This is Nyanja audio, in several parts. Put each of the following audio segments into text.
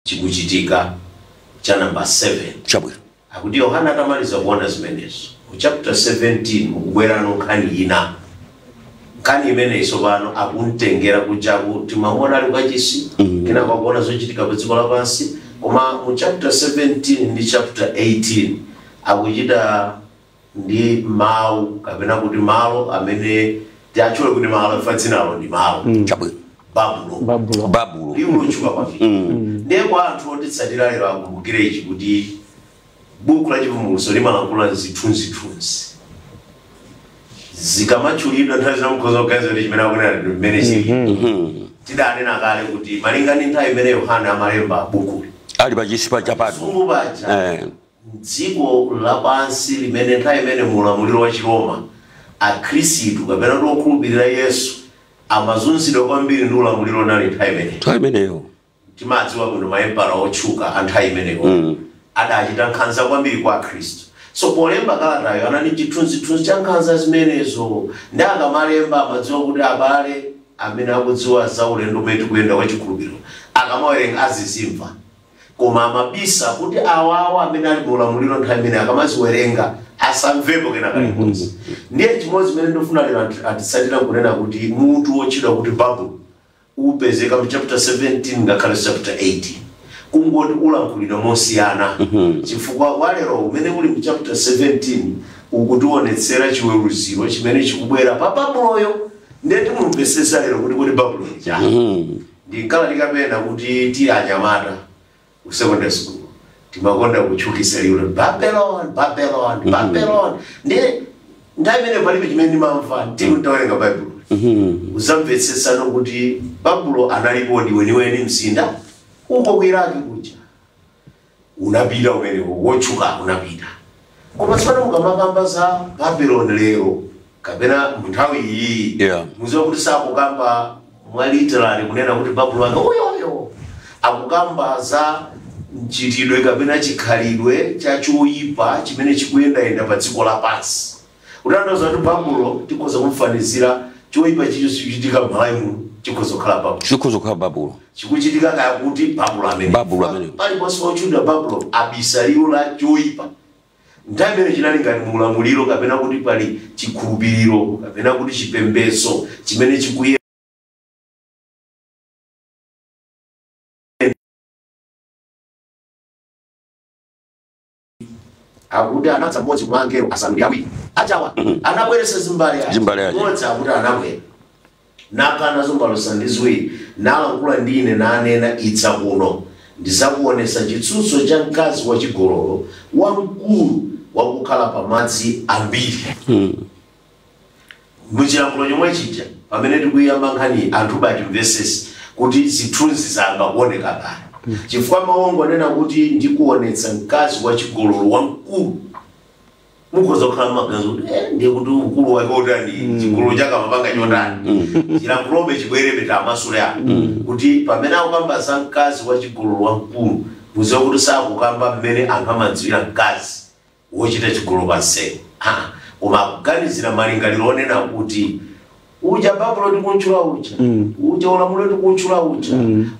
Chikuchitika cha namba 7. Chabwino. Akuti Yohana atamaliza kuona zimenezo, mu chapter 17 mukubwerano nkhani ina. Nkhani imeneyi tsopano akumtengera kujaku timamuona ali kukachisi, kenako akuona zochitika pa dziko lapansi. Koma mu chapter 17 ndi chapter 18 akuchita ndi mawu kapena kuti malo amene tiatchule kuti malo, ifa dzinalo ndi malo. Chabwino. Babulo. Babulo. Babulo. Liwu lotchuka kwambiri. Ndiye kwa anthu otitsatira lero akumbukire ichi, kuti buku la Chivumbulutso limalankhula zithunzithunzi. Zikamatchulidwa, nthawi zina mukhoza kuganiza kuti chimene akunena ndi mmene chili. Tidanena kale kuti malinga ndi nthawi imene Yohana amalemba bukuli, ali pachisipa cha Patmo, sumbu paja, dziko lapansi limene nthawi imene mulamuliro wa Chiroma, akhristu kapena kuti okhulupirira Yesu amazunzidwa kwambiri ndi ulamuliro unali nthawi imeneyo. Nthawi imeneyo. Timadziwa bwino maempara otchuka a nthawi imeneyo adachita nkhanza kwambiri kwa akhristu. So polemba kalatayo anali chithunzithunzi cha nkhanza zimenezo, ndi akamalemba amadziwa kuti abale amene akudziwa za ulendo umene tikuyenda wa chikhulupiriro akamawerenga azizimva, koma amabisa kuti awawa amene ali muulamuliro nthawi imene akamaziwerenga asamvepo kena kalikonse. Ndiye chimodzi chimene ndifuna lero atitsatira kunena kuti mutu wotchedwa kuti Babulo upezeka mu chapter 17 ngakhale chapter 18, kungoti ulankhulidwa mosiyana, chifukwa walero umene uli mu chapter 17 ukutionetsera chiweruziro chimene chikubwera pa Babuloyo. Ndiye timumvesesa lero kuti Babulo ndi chani. Ndinkala ndikamena kuti tili anyamata ku secondary school timakonda kutchukisa liwu "Babylon, Babylon, Babylon". Ndiye nthawi imene palibe chimene ndimamva ntili ntawerenga Baibulo, uzamvetsesano kuti Babulo analipodi weniweni, mzinda uko ku Iraki kuja unapita umenewo wotchuka unapita. Koma tsopano mukamakamba za Babylon lero kapena munthawi iyi, muziwa kuti sakukamba mwa literally kunena kuti Babulo wanga uyoyo. Akukamba za mchitidwe kapena chikhalidwe cha choyipa chimene chikuyendayenda pa dziko lapansi. Kutanthauza kuti Babulo tikhoza kumfanizira choyipa chicho chikuchitika m'Malawi muno chikhoza kukhala Babulo. Chikhoza kukhala Babulo. Chikuchitika kaya kuti Babulo amene. Babulo amene. Paliponse otchedwa Babulo abisa liwu la choyipa. Nthawi imene chinali ngati mulamuliro kapena kuti pali chikhulupiriro kapena kuti chipembedzo chimene chikuyenda akuti anadza mmodzi mwa angelo asanu ndi awiri achawa anabweretsa zimbale aja. Zimbale aja. Mmodzi akuti anabwera nakhala nazo mbale zisanu ndi ziwiri, nalankhula ndi ine nanena, "Idza kuno, ndizakuonesa chitsutso cha mkazi wachigololo wamkulu wakukhala pamadzi ambiri." Muchilankhulo chomwe chija, pamene tikuyamba nkhani, anthu batimvesese kuti zithunzi zayamba kuoneka kale, chifukwa mawongo anena kuti ndikuonetsa mkazi wachigololo wamkulu. Mukhoza kukhala maganizo kuti ndiye kuti ukulu wake utani, chigololo chake amapanga chotani? Chilankhulobe chibwerebe tamasule apo kuti pamene akukamba za mkazi wachigololo wamkulu, muziwa kuti sakukamba mmene anthu amadziwira mkazi wochita chigololo pansewu, koma akuganizira malingaliro onena kuti uja Babulo tikuntchula uja, uja ulamuliro tikuntchula uja,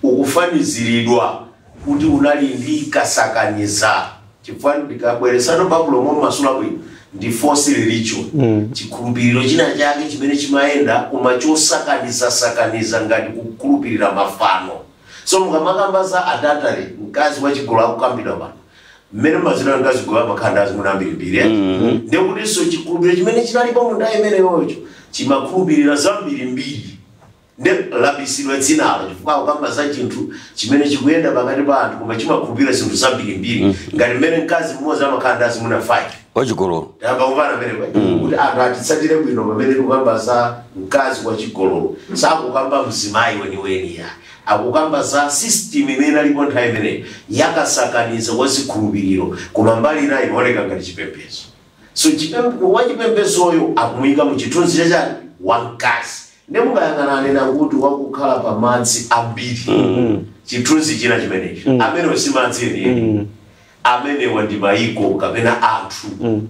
ukufaniziridwa kuti unali ndi kasakaniza. Chifukwa ndikabweresano Babulo mommasula bwino ndi false religion, chikhulupiriro china chake chimene chimayenda koma chosakaniza-sakaniza ngati kukhulupirira mafano. So mukamakamba za adultery, mkazi wachigololo akukambidwa pano, mmene mazina mkazi golo amakhala ndi azimuna ambirimbiri, ndiye kutinso chikhulupiriro chimene chinalipo mu nthawi imeneyocho chimakhulupirira zambirimbiri. Ndi labisidwa dzinalo chifukwa akukamba za chinthu chimene chikuyenda pakati pa anthu koma chimakhulupirira zinthu zambirimbiri, ngati mmene mkazi mmodzi amakhala ndi azimuna 5. Wachigololo. Tayamba kumvana pamene kuti anthu atitsatire bwino. Pamene tikukamba za mkazi wachigololo, sakukamba mzimayi weniweni ya, akukamba za system imene alipo nthawi imeneyo yakasakaniza kwa zikhulupiriro, koma mbali inayi imaoneka ngati chipembedzo. So wachipembedzoyo akumuyika mu chithunzi chachani? Wamkazi. Ndi mukayang'ana anena kuti wakukhala pamadzi ambiri, chithunzi china chimenecho. Amenewo si madzi enieni, amenewa ndi mayiko kapena anthu,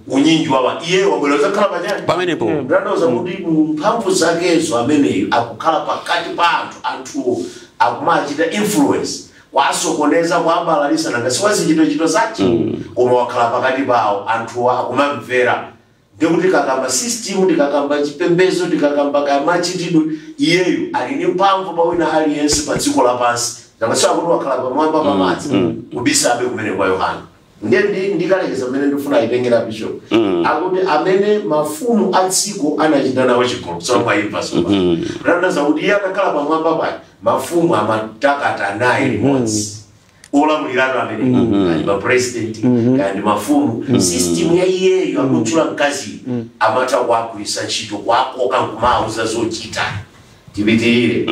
unyinji wawa. Iye wabwera uzakhala pachani? Pamenepo. Kutanthauza kuti mu mphamvu zakezo ameneyo akukhala pakati pa anthu, anthuwo akumachita influence. Kwasokoneza kwabalalisa nanga siwazichitochito zache. Koma wakhala pakati pawo anthu akumamvera. Ndikuti kakamba system, ndikakamba chipembedzo, ndikakamba kamachitidwe, iyeyo ali ndi mphamvu pa wina aliyense pa dziko lapansi. Nanga siwakuti wakhala pamwamba pamadzi, kubisabe kumene kwa Yohana. Ndiye ndikalekeza mmene ndifuna ayitengera bishop. Akuti amene mafumu a dziko anachita nawo chigololo. Tsono mwayimva tsopano. Kutanthauza kuti iye akakhala pamwamba pake, mafumu amatakata naye limodzi. Olamulirano amene kali ma president, kaya ndi mafumu, system ya iyeyo akutchula mkazi amatha kuagwiritsa ntchito, kuakoka nkumauza zochita. Tipitirire.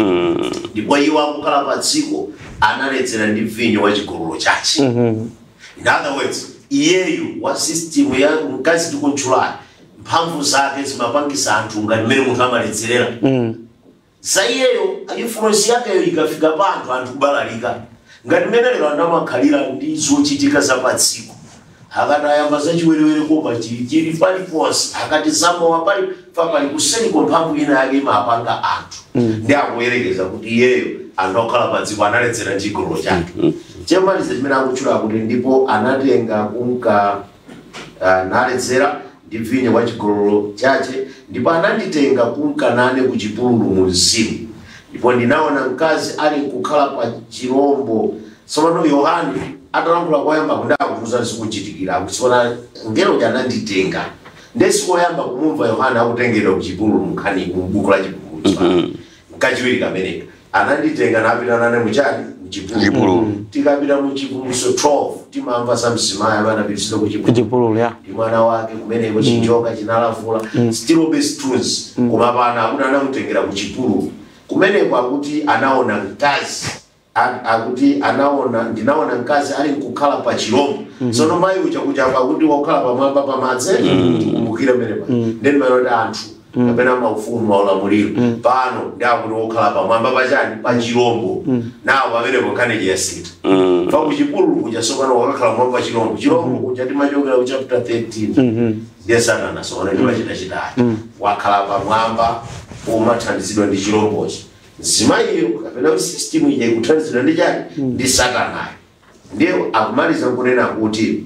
Ndipo iwo akukhala pa dziko analedzera ndi vinyo wa chigololo chache. In other words, iyeyu wa system ya mkazi tikuntchulayo, mphamvu zake zimapangisa anthu ngati mmene munthu amaledzerera. Za iyeyo influence yakeyo ikafika pa anthu, anthu kubalalika. Ngati mmene lero anthu amakhalira ndi zochitika za pa dziko. Akati ayamba zachiwerewere koma chili paliponse, akati zamowa pali pali kuseriko mphamvu ina yake imapanga anthu. Ndi akuyerekeza kuti iyeyo anthu okhala pa dziko analedzera ndi chigololo chake. Chemaliza chimene akutchula kuti ndipo anatenga kunka naledzera ndi vinyo wa chigololo chache, ndipo ananditenga kunka nane ku chipululu mu mzimu, ndipo ndinaona mkazi ali nkukhala pa chirombo. Tsopano Yohane atalankhula koyamba kuti akutuza zikuchitikira, akutsiona ngelo ananditenga. Ndesikoyamba kumumva Yohane akutengedwa ku chipululu munkhani mu buku la Chivumbulutso. Kachiwiri kameneka ananditenga napita nane muchani, muchipululu. Tikapita mu Chivumbulutso 12 timamva za mzimayi amene anapititsidwa ku chipululu ndi mwana wake kumeneko, chinjoka chinalavula, still best truths. Koma pano akuti anamutengera ku chipululu kumeneko, akuti anaona mkazi, akuti anaona, ndinaona mkazi ali nkukhala pa chirombo. Tsono mayi uja kuja akuti wakukhala pamwamba pamadzi, tikumbukire pamenepa, ndeni manoti anthu kapena maufumu maulamuliro. Pano ndi akuti wokhala pamwamba pachani, pa chirombo. Nawo pamenepo nkhani yasita pa kuchipululu kuja. Sopano wakakhala mwamba pa chirombo, chirombo kuja timachokera ku chapter 13, ndiye Satana. Sopano ndimachita chitatu wakhala pamwamba umathandizidwa ndi chirombochi. Mzimayiyo kapena system ija ikuthandizidwa ndi chani? Ndi Satanayo. Ndiye akumaliza kunena kuti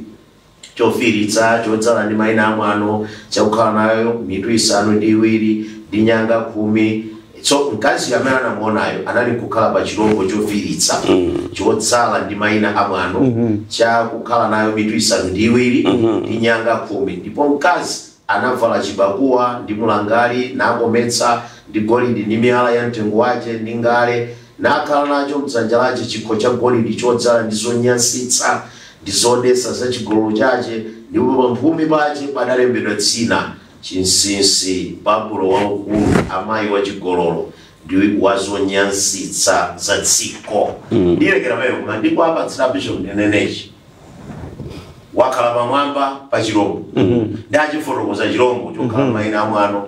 chofiritsa chodzala ndi mayina amwano, chakukhala nayo mitu 7 ndi nyanga 10. So mkazi amene anamuonayo anali kukhala pa chirombo chofiritsa chodzala ndi mayina amwano, chakukhala nayo mitu 7 ndi nyanga 10. Ndipo mkazi anavala chibakuwa ndi mulangali, nakometsa ndi golide ndi miyala ya mtengo wace ndi ngale, nakhala nacho mdzanja lace chikho cha golide chodzala ndi zonyansitsa ndi zodetsa za chigololo chache. Ndipo pamphumi pache padalembedwa dzina, chinsinsi, Babulo waukulu, amayi wa chigololo ndi wazonyansitsa za dziko. Ndilekera pamene, koma ndipo apatsira bishop ndinenechi. Wakhala pamwamba pa chirombo, ndi achifotokoza chirombo chokhala mayina amwano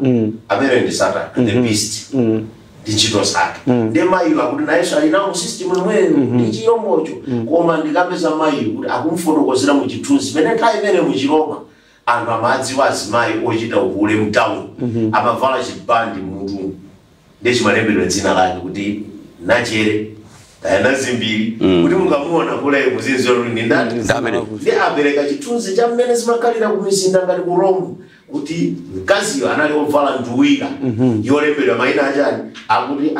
amene ndi Satana, the beast, ndi ntchito zake. Ndi mayiyo akuti nayenso ali nawo system imweyo ndi chirombocho. Koma ndikapeza mayiyo kuti akumfotokozera mu chithunzi pene nthawi imene muchiroma anthu amadziwa azimayi ochita uhule mtawuni amavala chibandi mutu, ndi chimalembedwa dzina lake kuti nachere kaya nazimbiri, kuti mukamuona kule muzinziwa kuti ndi ndani. Ndamene. Ndi apereka chithunzi cha mmene zimakhalira ku mizinda ngati ku Rome, kuti mkaziyo anali ovala nduwira yolembedwa mayina achani, akuti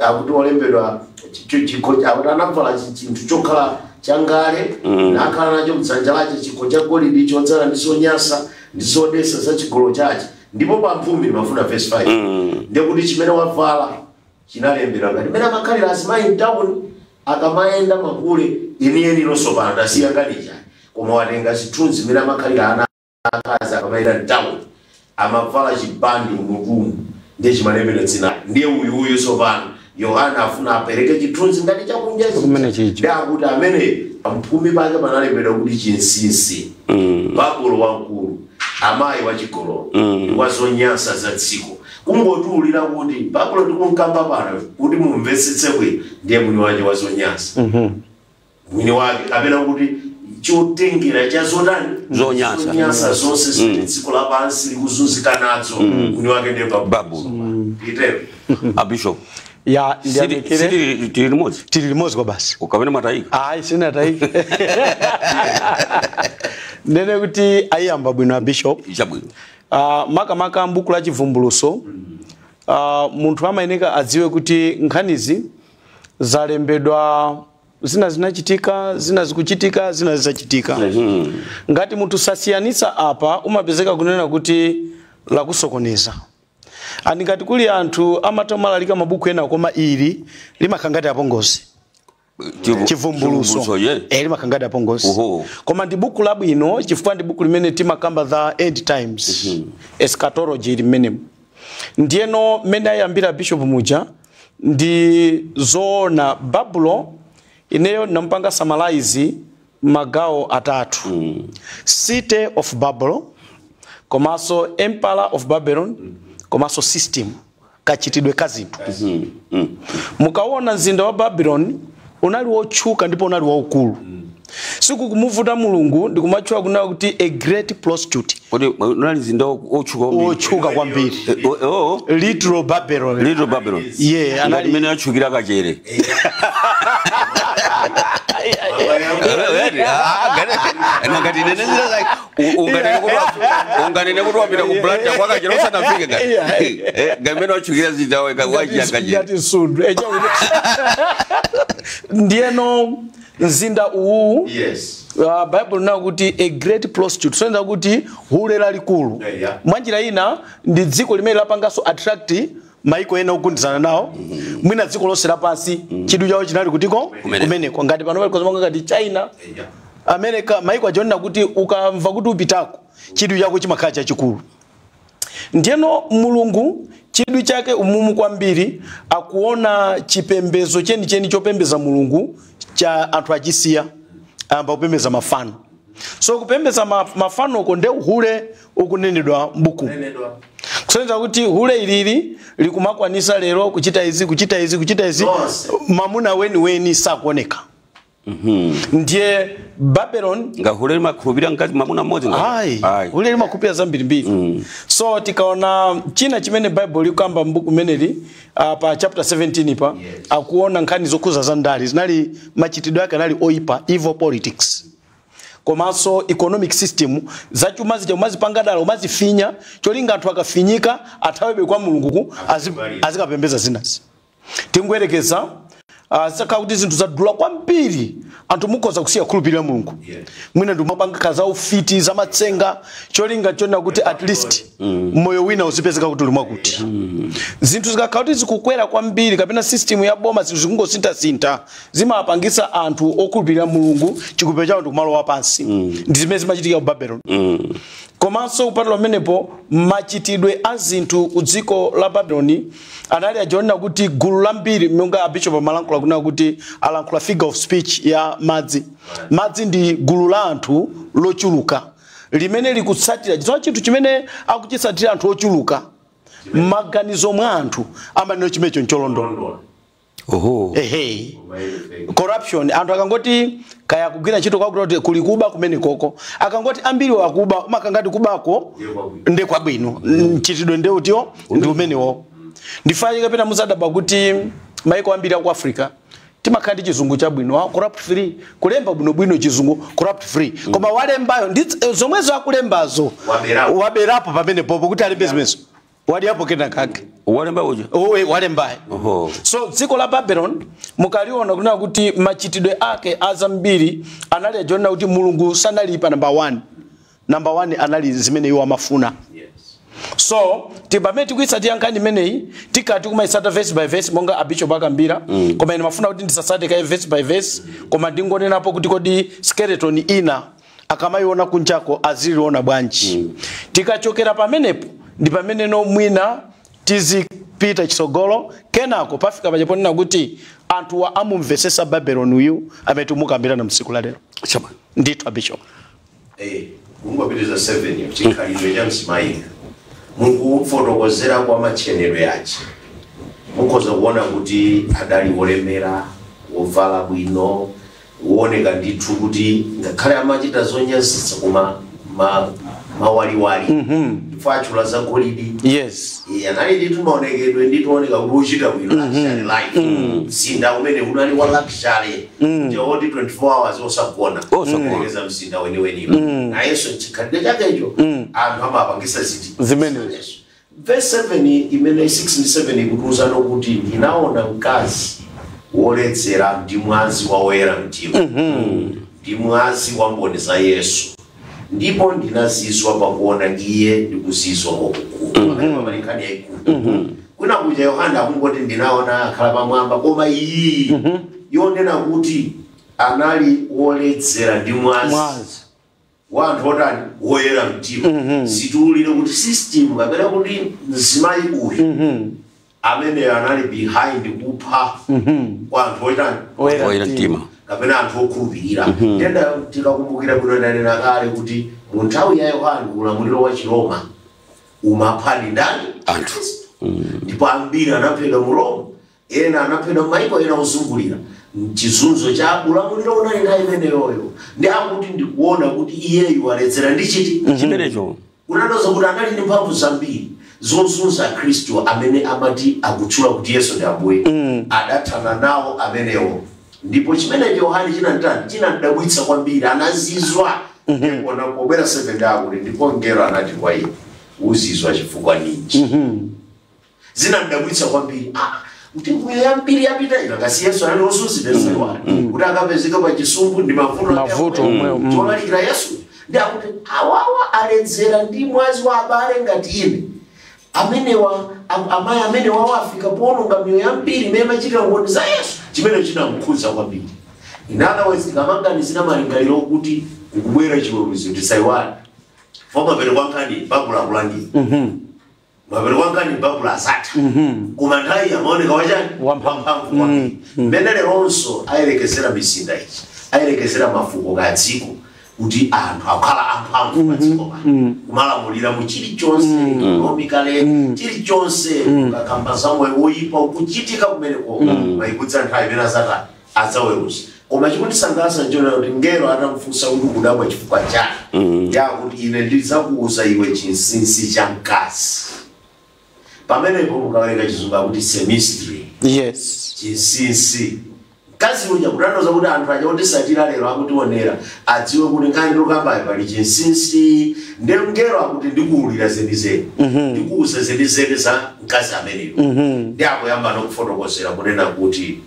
akuti olembedwa chikho, akuti anavala chinthu chokhala changale, nakhala nacho mdzanja lache chikho cha golide chodzala ndi zonyasa ndi zodetsa za chigololo chache. Ndipo pamphumi, mafuna verse 5, ndekuti chimene wavala chinalembedwa ngati mmene amakhalira azimayi mtawuni akamayenda mahule enieni. Lonso pano ndasiya nganicha, koma watenga zithunzi mmene amakhalira ana akazi akamayenda mtawuni, amavala chibandi mutumu ndiye chimalembedwa dzina. Ndiye uyuyu sopano Yohana afuna apereke chithunzi ngati chakunja. Kumene chicho. Ndi akuti amene pamphumi pake panalembedwa kuti chinsinsi, Babulo wamkulu, amayi wachigololo ndi wazonyansa za dziko. Kungotiwulira kuti Babulo tikunkamba pano, kuti mumvetsetse bwino, ndiye mwini wake wazonyansa, mwini wake kapena kuti chotengera cha zotani? Zonyansa. Zonyansa zonse zimene dziko lapansi likuzunzika nazo, mwini wake ndiye Babulo. Itero. A bishop. Ya, ndiyamikire. Tili limodzi. Tili limodzi kwa basi. Ukamene matayika. Ayi, sinatayika. Ndene kuti ayamba bwino a bishop. Chabwino. Makamaka mbuku la Chivumbuluso, munthu amayeneka adziwe kuti nkhanizi zalembedwa, zina zinachitika, zina zikuchitika, zina zizachitika. Ngati munthu sasiyanitsa apa, umapezeka kunena kuti lakusokoneza. Ani ngati kuli anthu amatomalalika mabuku ena, koma ili limakhala ngati apongozi. Chivumbuluso limakhala ngati apongozi. Koma ndi buku labwino chifukwa ndi buku limene timakamba the end times, eschatology ili mmenemo. Ndiyeno mmene ayambira bishop muja ndi zoona. Babulo ineyo nampanga summarize magawo atatu: city of Babylon, komanso empire of Babylon, komanso system, kachitidwe ka zinthu. Mukaona mzinda wa Babylon unali wotchuka ndipo unali waukulu. Sikukumuvuta Mulungu ndikumatchula kunena kuti a great prostitute. Kodi unali mzinda otchuka kwambiri? Otchuka kwambiri. Oh. Little Babylon. Little Babylon. Yeah, anali mene atchukira Kachere. Ngati unganene kuti wapita ku Blantyre kwa Kachere usanafike ngati. Ngamene watchukira mzinda wachiya Kachere. Ngati sundu. Ndiyeno mzinda uwu, Bible na kuti a great prostitute, so kuti hule lalikulu. Mwanjira ina ndi dziko limene lapanganso attract maiko ena okundizana nawo. Mwina dziko lonse lapansi chidwi chawo chinali kutiko kumeneko. Ngati pano pali ngati China, America, maiko ajonena kuti ukamva kuti upitako chidwi chako chimakhala chachikulu. Ndiyeno Mulungu chidwi chake umumu kwambiri akuona chipembezo chenicheni chopembeza Mulungu cha anthu achisiya, ayamba kupembeza mafano. So kupembeza mafano uko nde uhule ukunenedwa mbuku. Kusonyeza kuti hule ilili likumakwanisa lero kuchita izi, kuchita izi, kuchita izi, mamuna weni weni sakuoneka. Ndiye Babylon ngahule limakhulupirira mkazi mamuna mmodzi. Ayi, hule limakhulupirira zambirimbiri. So tikaona china chimene Bible likamba mbuku meneli, pa chapter 17 pa, akuona nkhani zokhuza za ndale zinali machitidwe ake anali oipa, evil politics, komanso economic system zachuma zija umazipanga dala, umazifinya cholinga anthu akafinyika athawebe kwa Mulungu azikapembeza zinazi. Tingoyerekeza zisakhala kuti zinthu zadula kwambiri, anthu mukhoza kusiya khulupirira Mulungu. Mwina ndi mapanga kaza ufiti zamatsenga cholinga chona kuti at least moyo wina uzipezeka kuti uli mwakuti. Zinthu zikakhala kuti zikukwera kwambiri kapena system ya boma zinthu zikungosintha-sintha, zimapangisa anthu okhulupirira Mulungu chikupero chawo ndikumalowa pansi. Ndi zimene zimachitika ku Babylon. Komanso kupatula pamenepo, machitidwe a zinthu ku dziko la Babylon anali ajonena kuti gulu lambiri, monga abishop amalankhula kunena kuti alankhula figure of speech ya madzi. Madzi ndi gulu la anthu lochuluka limene likutsatira chitsono chinthu chimene akuchitsatira anthu ochuluka maganizo mwa anthu amanena chimecho ncholondola. Ehe. Corruption, anthu akangoti kaya kugwira ntchito kwakuti kuli kuba kumene koko, akangoti ambiri wakuba umakangati kubako nde kwabwino, mchitidwe nde utiyo ndi umenewo. Ndifanye kapena muzadaba kuti maiko ambiri aku Africa timakhala ndi chizungu chabwino, corrupt free, kulemba bwinobwino chizungu corrupt free. Koma walembayo ndi zomwezo akulembazo waberapo pamene popo kuti alembe zimenezo waliapo kena kake walemba uja owe walembayo. So dziko la Babylon mukaliona kunena kuti machitidwe ake azambiri anali ajonena kuti Mulungu sanali pa number 1. Number 1 anali zimene iwo amafuna. So tibamene tikuitsatira nkhani imeneyi tikati kumaitsata verse by verse monga abishop akambira. Koma ine mafuna kuti ndisasate kaye verse by verse, koma ndingonenapo kuti kodi skeleton ina akamayiona kunjako aziliona bwanji. Tikachokera pamenepo ndi pameneno mwina tizipita chisogolo kenako pafika pachaponena kuti anthu wa amumvesesa Babylon uyu amene timukambirana na msiku la lero. Ndithu abishop. Kungopitiriza 7 chikhalidwe cha msimayi mukufotokozera kwa machenero achi mukhoza kuona kuti adali wolemera, wovala bwino, wooneka ndithu kuti ngakhale amachita zonyazitsa koma Mawaliwali. Chifukwa achula za golidi. Yes. Anali ndithu maonekedwe nditooneka kuti uchita bwino, luxury life. Mzinda umene unali wa luxury. Ndiwoti 24 hours osagona. Osagona. Kuelekeza mzinda weniweniwo. Nayenso chikhalidwe chakecho anthu amapangisa ziti Zimenezo. Verse 7 imene 6 ndi 7 ikutiuzano kuti ndinaona mkazi woledzera ndi mwazi wa woyera mtima ndi mwazi wa mboni za Yesu, ndipo ndinazizwa pakuona iye ndikuzizwa kwakukulu. Pamene pali nkhani yayikulu. Kwina kuja Yohana akungoti ndinaona akhala pamwamba, koma iyi yonena kuti anali woledzera ndi mwazi Mwazi. wa anthu otani woyera mtima. Situlire kuti system kapena kuti mzimayi uyu ameneyo anali behind kupha kwa anthu otani Oyera mtima. kapena anthu okhulupirira. Tenda tikakumbukira bwino ndanena kale kuti mu nthawi ya Yohana ulamuliro wa Chiroma umaphani ndani? Anthu. Ndipo ambiri anaphedwa mu Roma, ena anaphedwa m'mayiko ena ozungulira. Chizunzo cha ulamuliro unali nthawi imeneyoyo. Ndi akuti ndikuona kuti iyeyu aledzera ndi chiti Chimenecho. Unandoza kuti anali ndi mphamvu zambiri zozunza Khristu amene amati akutchula kuti Yesu ndi Ambuye. Adathana nawo amenewo. Ndipo chimenecho Yohane chinatani chinadabwitsa kwambiri, anazizwa. Ndipo pobwera 7 akuti ndipo mngelo anati kwa iye, uzizwa chifukwa ninji? Zinadabwitsa kwambiri. Kuti mbuyo yambiri yapita ino ngasi Yesu anali wozunzidwa kuti akapezeka pa chisumbu ndi mavuto Mavuto omwewo, cholalikira Yesu. Ndi akuti awawa aledzera ndi mwazi wa abale ngati ine. Amenewa amayi amene wawo afika poononga miyoyo yambiri imene imachitira mboni za Yesu. Chimene chinamkhudza kwambiri. In other words, tikamanganizira malingaliro okuti kukubwera chiweruzo tisayiwale. Mapeto kwa nkhani Babulo akulandira. Mapeto kwa nkhani Babulo asatha. Koma nthawi amaoneka wachani? Wamphamvu. Wamphamvu kwambiri. Mmene leronso ayerekezera mizinda ichi, ayerekezera mafuko ka dziko kuti anthu akukhala amphamvu pa dziko pano. Kumalamulira mu chilichonse, economically, chilichonse, kukakamba za moyo woyipa ukuchitika kumeneko. Mayikudza nthawi imene azatani adzaweruza. Koma chikundisangalatsa nchona kuti mngelo atamfunsa kuti ukudabwa chifukwa chani, yakuti ine ndidzakuwuza iwe chinsinsi cha mkazi. Pamenepo mukawerenga chizungu akuti it's a mystery. Yes. Chinsinsi. Mkazi uja kutanthauza kuti anthu aja otisatira lero akutionera adziwe kuti nkhani tokambayo pali chinsinsi. Ndi mngelo akuti ndikuwulira zenizeni, ndikuwuza zenizeni za mkazi ameneyo. Ndi akuyamba nokufotokozera kunena kuti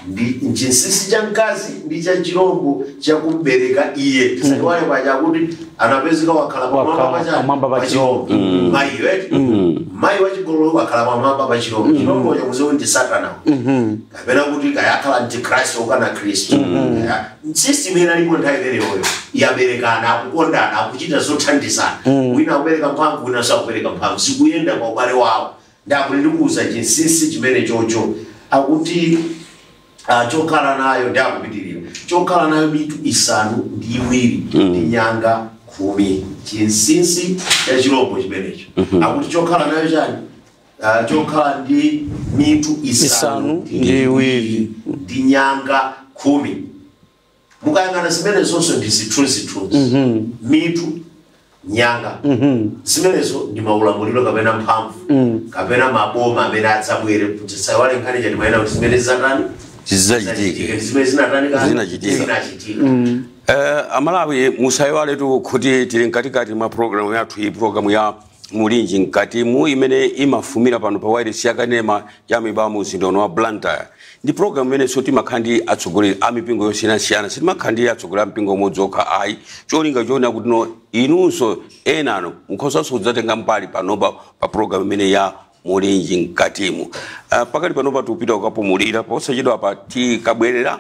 ndi chinsinsi cha mkazi ndi cha chirombo chakumbereka iye. Tisayiwale paja kuti anapezeka wakhala pamwamba Wakhala pamwamba pa pa chirombo. Mayi eti mayi wachigololo wakhala pamwamba pa chirombo. Chirombo chakuziwa ndi Satana kapena kuti kayakhala antichrist okana Khristu. System imene alipo nthawi imeneyoyo yaberekana, akukondana, akuchita zothandizana. Wina akupereka mphamvu, wina sakupereka mphamvu, zikuyenda pa ubale wawo. Ndi akuti ndikuwuza chinsinsi chimene chocho akuti chokhala nayo ndi akupitirira chokhala nayo mitu 7 ndi nyanga 10. Chinsinsi cha chirombo chimenecho akuti chokhala nayo chani? Chokhala ndi mitu 7 ndi 2 ndi nyanga 10. Mukayang'ana zimene zonse ndi zithunzithunzi. Mitu, nyanga. Zimenezo ndi maulamuliro kapena mphamvu kapena maboma amene adzabwere. Tisaiwale nkhani chatimayena kuti zimene zatani Zidzachitika. Zimene zinatani kale? Zinachitika. Zinachitika. Amalawi musayiwaletu kuti tili mkatikati mwa programu yathu iyi, programu ya Mulinji Mkatimu imene imafumira pano pa wireless yakanema ya Mibamu mzinda wa Blantyre. Ndi programu imenenso timakhala ndi atsogoleri a mipingo yosiyanasiyana, sitimakhala ndi atsogoleri a mpingo umodzi okha ayi. Cholinga choona kuti no inunso enano mukhozanso kudzatenga mbali panopa pa programu imene ya Mulinji Mkatimu. Pakali panopa tikupita kukapumulira, posachedwa pa tikabwerera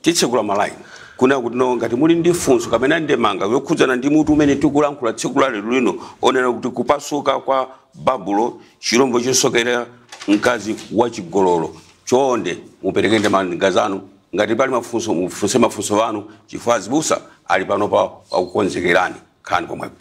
titsekula malaini kuna kuti no ngati muli ndi funso kapena ndemanga yokhudzana ndi mutu umene tikulankhula tsiku la lero lino, onena kuti kupasuka kwa Babulo, chirombo chosokera mkazi wachigololo. Chonde mupereke ndemanga zanu, ngati pali mafunso mufunse mafunso anu, chifukwa azibusa ali pano pa akukonzekerani. Khani pomwepo.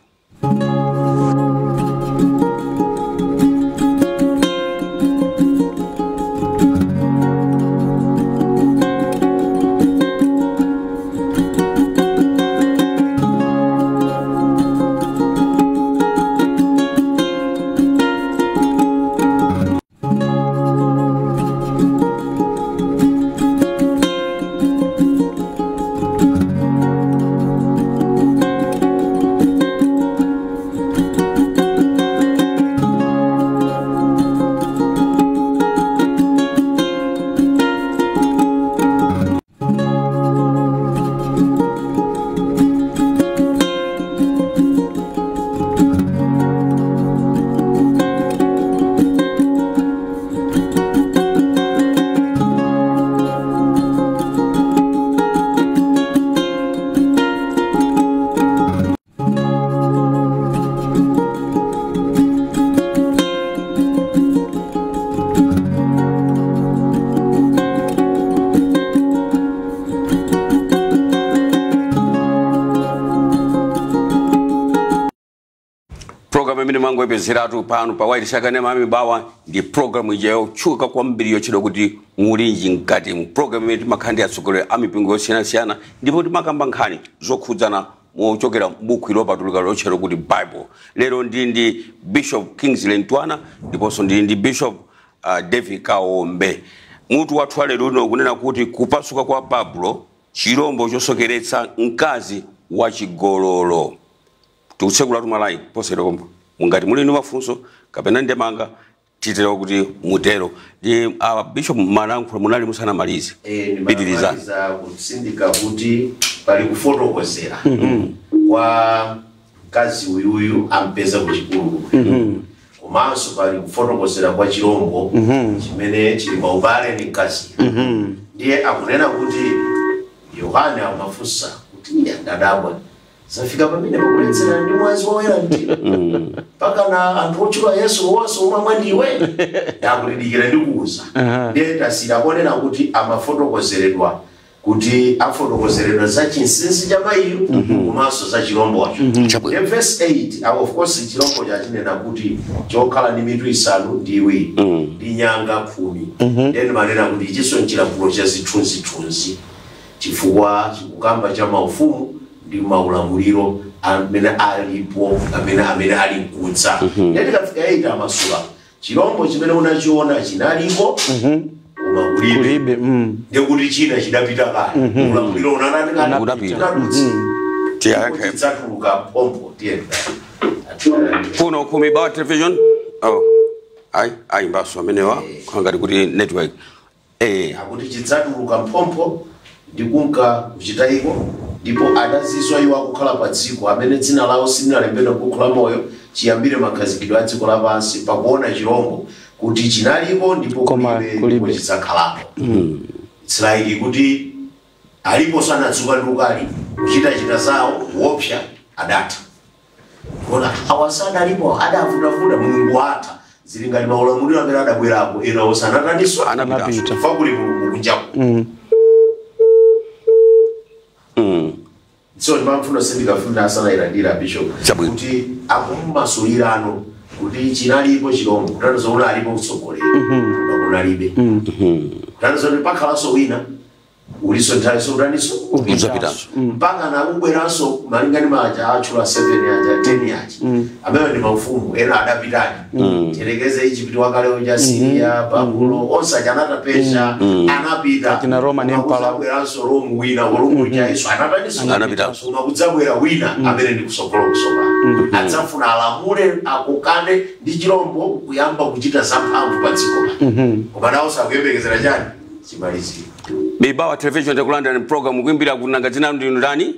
Imene mwangoyipezeratu pano pa wailesi yakanema Mibawa ndi programu ija yotchuka kwambiri yotchedwa kuti Mulinji Mkati. Mu programu imene timakhala ndi atsogoleri a mipingo yosiyanasiyana ndipo timakamba nkhani zokhudzana mochokera m'buku lopatulika lotchedwa kuti Bible. Lero ndili ndi Bishop Kingsley Ntwana ndiponso ndili ndi Bishop David Kaombe. Mutu wathu wa lero uno kunena kuti kupasuka kwa Babulo, chirombo chosokeretsa mkazi wachigololo. Tikutsekula tumalayi posera kombo, mungati muli ndi mafunso kapena ndemanga, titero kuti mutero. Ndi Bishop, malankhula munali musanamalize. Pitirizani. Ndimamaliza kutsindika kuti pali kufotokozera kwa mkazi uyuyu ampeza kuchipululu, komanso pali kufotokozera kwa chirombo chimene chili paubale ndi mkazi. Ndiye akunena kuti Yohane amafunsa kuti, "Iye ndadabwa, zafika pamene pakuletsera ndi mwazi woyera mtima mpaka na anthu otchula Yesu wonse umwe ndiwe?" Ndakutidikira ndikuuza. Ndiye tasira konena kuti amafotokozeredwa kuti afotokozeredwa za chinsinsi cha mayiyo komanso za chirombocho. Chabwino. Then verse 8, of course chirombo chachinena kuti chokhala ndi mitu 7 ndi nyanga 10. Then manena kuti ichinso nchilankhulo cha zithunzithunzi, chifukwa chikukamba cha maufumu ndi maulamuliro amene alipo, amene ali mkudza. Then tikafika 8, amasula chirombo chimene unachiona chinaliko koma kulibe. Kulibe. Ndekuti china chidapita kale, ulamuliro unanani kale? Unapita. Unadutsa. Tiyankhe. Tidzatuluka pompo, tiyenda. Kuno ku Mibawa Television. Oh, ayi ayi, mbaso amenewa khangati kuti network Akuti chidzatuluka mphompho ndikunka kuchitayiko, ndipo adazizwa iwo akukhala pa dziko, amene dzina lawo silinalembedwa m'buku la moyo chiyambire makhazikidwe a dziko lapansi, pakuona chirombo kuti chinaliko ndipo Koma kulibe, kulibe. ndipo chidzakhalapo. It's like kuti alipo sanadzuka ndi ukali kuchitachita zawo kuopsa, adatha kona awasadalipo, adavutavuta, Mulungu atha. Zili ngati maulamuliro amene adabwerako ena osanataniswa. Anapita. Anapita. Fa kuli Mulungu kunjaku. So ndimamfuna sindikafuna asanayilandira Bishop Chabwino. kuti akummasulirano kuti chinalipo chirombo, kutanthauza kuti alipo kutsogolera koma kunalibe, kutanthauza kuti pakhalanso wina uliso nthawi utaniso. Udzapitanso. Mpaka nakubweranso malinga ndi maja atchula 7 aja, 10 aja, amene ndi maufumu ena adapitadi. Tiyerekeze Egypt wakale uja, Syria, Babulo, onse aja anatapesha, anapita. Akina Roman Koma Empire. kudzabweranso Rome wina, Rome uja iso anataniso. Anapitanso. Koma kudzabwera wina amene ndi kusogolo kusopano adzafuna alamule, akokane ndi chirombo, kuyamba kuchita zamphamvu pa dziko pano, koma nawo sakuyembekezera chani? Chimaliziro. Mibawa Television, tikulandira program kuimbira kunanga dzina ndinu ndani?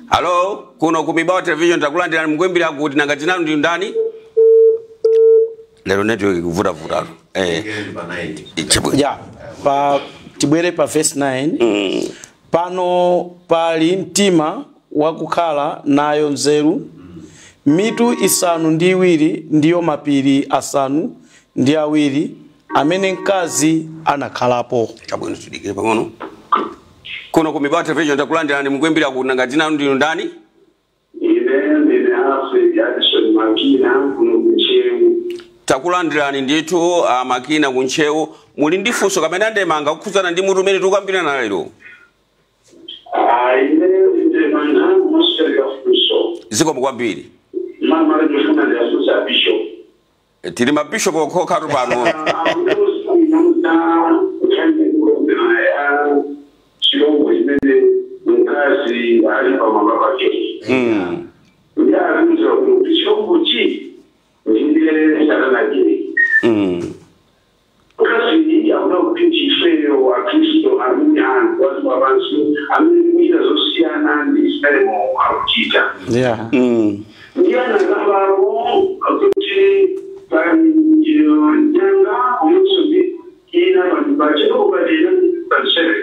Halo, kuno ku Mibawa Television, takulandira, mukuimbira kuti nanga dzina ndinu ndani? Lero network ikuvutavutatu. Ngeni pa 9. Chabwino. Ya, pa tibwere pa verse 9. Pano pali mtima wakukhala nayo nzeru. Mitu 7 ndiyo mapiri 7 amene mkazi anakhalapo. Chabwino, tidikire pang'ono. Kuno ku Mibawa Television, takulandirani, mukuimbira kuti nanga dzina ndinu ndani? Ine ndine Alfred Addison Makina kuno kuNtcheu. Takulandirani ndithu, Makina kuNtcheu. Muli ndi funso kapena ndemanga kukhudzana ndi mutu umene tikukambirana lero? Ine ndemanga mosipereka funso. Zikomo kwambiri. Mama, ndifuna ndiyafunsa Bishop. Tili mabishopu okhokhatu pano. Ya chirombo chimene mkazi ali pamwamba pake, ndiyafunsa kuti chirombochi ndiye satanake? Kasi yakuda kuti chifeyo aKristu amene anthu aziwa pansi amene kuita zosiyana ndi zimene Mulungu akuchita, ndiye anakambako kuti pali nyanga komanso ndi ina pachero patena pansere.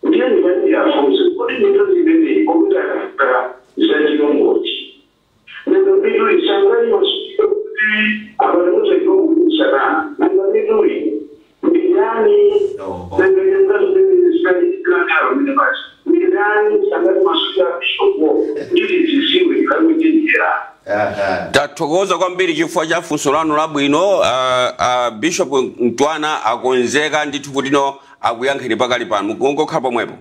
Ndiye ndipati afunse kuti ndito zimene okuti akafika za chirombochi, nanga mitu isangali masuyo kuti apatuza chirombo satana, nanga mituyi ndiyani? Nanga nyanga zimene zikalikanalo mene pasi ndiyani? Sangati masuyo abishopo nditi zisiwe kakuti Aha. Tathokoza kwambiri chifukwa cha funso lanu labwino. Bishop Mtwana akonzeka ndithu kuti no akuyankheni pakali pano, mukungokhala pomwepo.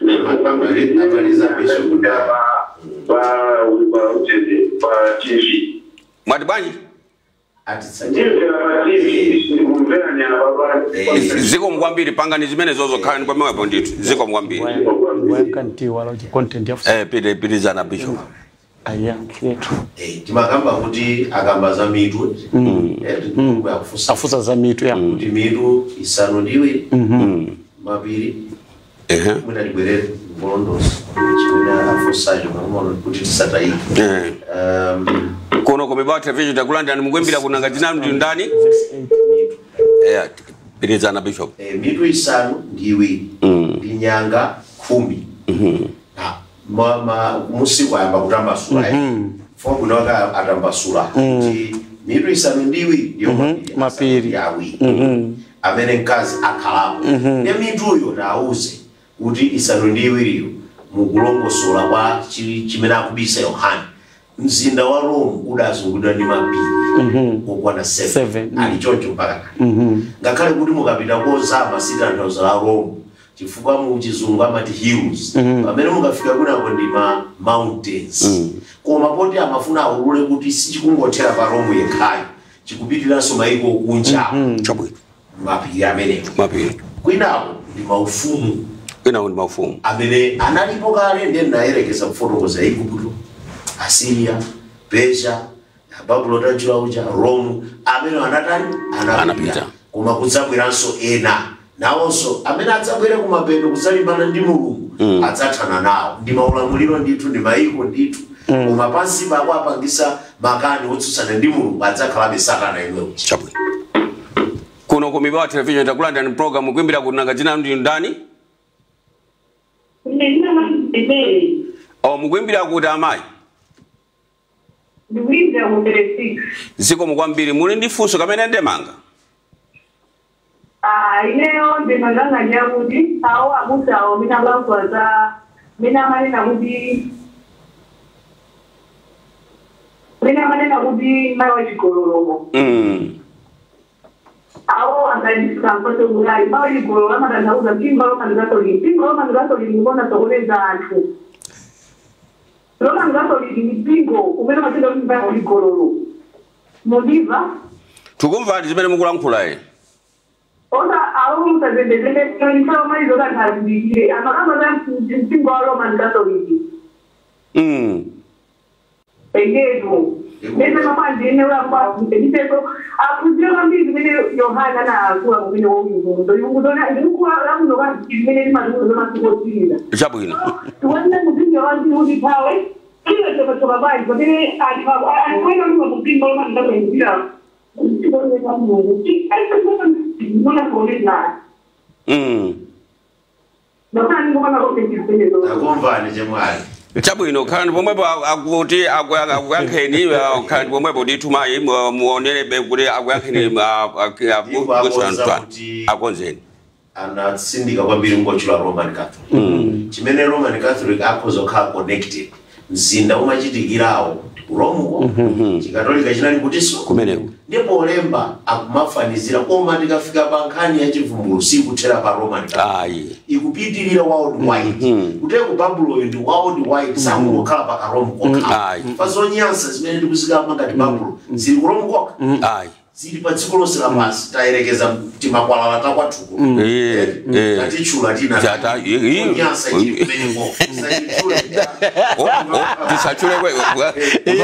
Amaliza Bishop Mtwana. Pa TV. Mwati bwanji? Atitsatira. Ndimvera pa TV, ndikumvera nyana baba. Zikomo kwambiri, pangani zimene zozo, khalani pomwepo ndithu. Zikomo kwambiri. Wayankantiwa loji content ya Pitirizana, Bishop. Ayankhiretu. Timakamba kuti akamba za mitu, akufusa afusa za mitu ya kuti mitu 7 mapiri. Mwina tibwerere mbolondosi chimene afusacho pang'ono kuti tisatayike. Kuno ku Mibawa Television, takulandirani, mukuimbira kunanga, dzina ndi ndani? Verse 8. Mitu. Pitirizana, Bishop. Mitu 7 ndi nyanga 10. Musiku ayamba kutambasula, fo bwino wake atambasula kuti mitu 7 ndiyo mapiri Mapiri. 2 amene mkazi akhalapo. Ne mituyo tauze kuti 7yo mukulongosola kwa chimene akubisa Yohane, mzinda wa Rome udazungulidwa ndi mapiri okwana 7. Seven. Ali choncho mpaka kale, ngakhale kuti mukapita kozama sitanthauza la Rome, chifukwa mu Chizungu amati hills, pamene mukafika kunako ndi ma mountains. Koma poti amafuna aulule kuti sichikungothera pa Rome yekhayo, chikupitiranso maiko kunja. Chabwino. Mapiri amenewo. Mapiri. Kwinawo ndi maufumu. Kwinawo ndi maufumu. Amene analipo kale. Ndiye ndinayerekeza kufotokoza Igupto, Assyria, Persia, Babulo tachula uja, Rome, amene anatani? Anapita. Koma kudzabweranso ena nawonso amene adzabwere kumapeto kudzalimbana ndi Mulungu, adzathana nawo. Ndi maulamuliro ndithu, ndi maiko ndithu, koma pansi pako apangisa makani otsutsana ndi Mulungu adzakhalabe Satana imwe uja. Chabwino. Kuno ku Mibawa Television, takulandirani program, kuimbira kunanga, dzina ndi ndani? Ndinamandimere. O, mukuimbira kuti, amayi? Ndikuimbira ku 36. Zikomo kwambiri. Muli ndi funso kamene ndemanga? Ah, ineyo ndimanganganya kuti awo abusawo mina kulankhula za mina amanena kuti mayi wachigololomo. Awo angandisikamfose kulali mayi wachigololo amatanthauza mpingo wa Roman Catholic. Mpingo wa Roman Catholic ndikuona sokoneza anthu. Roman Catholic ni mpingo umene umatenda kuti mayi wachigololo. Mundiva? Tikumvani zimene mukulankhula ine. Osa awo musazembezembe nthawi malizo kanthazimbikire amakamba za mpingo wa Roman Catholic. Engezo nese mapandine ulakwakusebiseso aphunzire kwambiri zimene Yohana anaakula kumene woyunguzo yunguzo zimene limatiuza masiku otsiriza. Chabwino. Tiwanena muzinja wambiri kuti pawe iwe tsoka bali pamene anthu anthu ena uli mupingo Roman Catholic kuchikoneza Mulungu mona. Takumvani, chemwali. Chabwino, khalani pomwepo, akuti akuyankheni. Khalani pomwepo ndithu mayi, muonerebe kuti akuyankheni. Ndipo akonza kuti Akonzeni. Anatsindika kwambiri ngotchula Roman Catholic, chimene Roman Catholic akhoza kukhala connected, mzinda umachitikirawo ku Romuko, Chikatolika chinali kutinso? Kumeneko. Ndipo olemba akumafanizira, koma tikafika pa nkhani ya Chivumbulutso sikuthera pa Roman Catholic. Ayi. Ikupitirira worldwide. Kuteko Babuloyo ndi worldwide, sakungokhala pa karomu kokha. Ayi. Pa zonyansa zimene tikuzikamba ngati Babulo zili ku Romu kokha? Ayi. Zili pa dziko lonse lapansi. Tayerekeza timakwalala takwathuko. Tatichula tina. Zonyansa chili kumeneko, tisachitchule. Oh, tisachule kwe kwa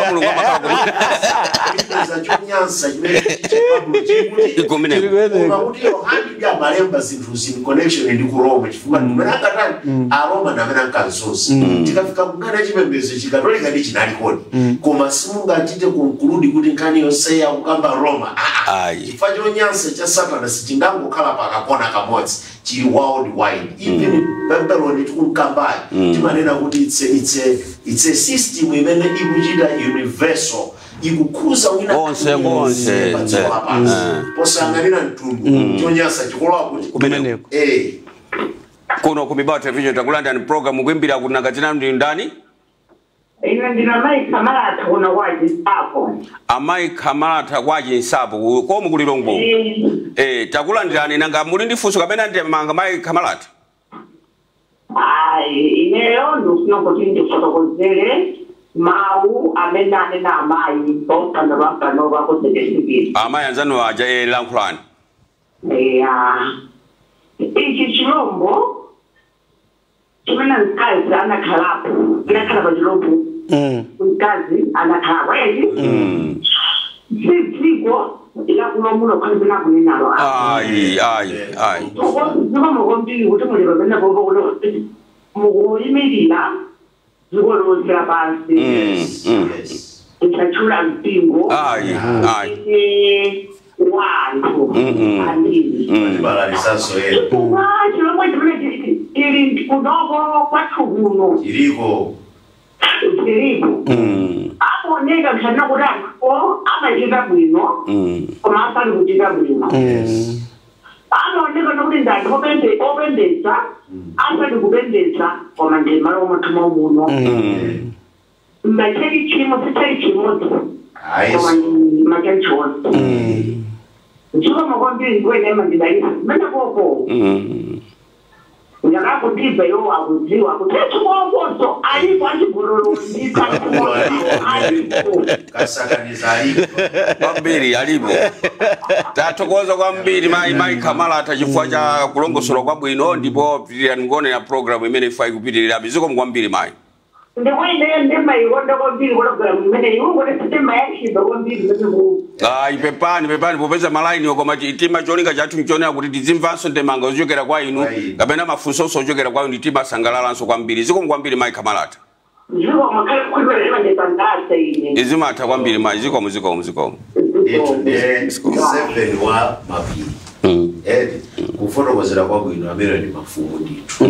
Mulungu amakhala Za chonyansa chimene chababulo chili kuti? Kumeneko. Koma kuti Yohani ndi amalemba zinthu zin connection ndi ku Roma, chifukwa ndimene ankatani Aroma ndi amene ankazunza. Tikafika kunkhani ya chipembedzo, Chikatolika ndi chinalikoni, koma simungachite conclude kuti nkhani yonse yakukamba Roma. Ah, ah. Ayi. Chifukwa chonyansa cha Satana sichingangokhala pakakona kamodzi, chili worldwide. Even Babylon tikunkambayo, timanena kuti it's a system imene ikuchita universal, ikukhuza wina Konse, konse. pa dziko lapansi, posang'anira mtundu. Chonyansa chikolowa kuti? Kumeneko. Kuno ku Mibawa Television, takulandirani program, kuimbira kunanga, dzina ndi ndani? Ine ndina Mai Kamalata kuno kwa Chinsapo. Amayi Kamalata kwa Chinsapo komu kuli Lilongwe. Takulandirani nanga muli ndi funso kapena ndemanga Mai Kamalata? Ayi, ineyo ndifuna kuti ndifotokozere mawu amene anena amayi popanda pampano pakusekesikira. Amayi anzanu aja lankhulani. Eya, ichi chilombo chimene mkazi anakhalapo, anakhala pa chilombo. Mkazi anakhalapo eti si dziko lakulomulo khalipena kunenalo. Ayi ayi ayi. Zikomo kwambiri kuti muli pamene popo kuti mukuyimirira dziko lonse lapansi. Tisatchula mpingo Ayi ayi. ine wanthu ambiri. Balalisanso ena. Chifukwa chilombo chimene chili kunoko kwathu kuno Chiliko. chilipo. Aoneka nkhana kuti anthuwo amachita bwino koma asali kuchita bwino. Amaoneka nokuti ndi anthu opembedza asali kupembedza koma ndi malo omathuma muno. Machali chimo sichali chimodzi koma Ayi. machali chonse. Zikomo kwambiri ndiwene mandidalisa mmene koko. Ndakakutiza iwo akudziwa kuti chikokoso alipo achigololo alipo. Kasakaniza alipo. Kwambiri alipo. Tathokoza kwambiri Mai Kamalata chifukwa cha kulongosola kwabwino ndipo pitirani kuonera program imene ifa ikupitirira. Zikomo kwambiri mayi. Ndikuine ndimayikonda kwambiri program imene iwo kuti sindimayankhidwa kwambiri mmene ku. Ayi pepani pepani popeza malaini koma tima cholinga chathu nchonera kuti tizimvanso ndemanga zochokera kwa inu Ayi. kapena mafunso ochokera kwa inu timasangalalanso kwambiri. Zikomo kwambiri Mai Kamalata. Zikomo khale khulupirira ndipangase ine. Izimatha kwambiri mayi. Zikomo zikomo zikomo. Ndithu ndiye 7 wa mapiri. Edi kufotokozera kwabwino amene ndi mafumu ndithu.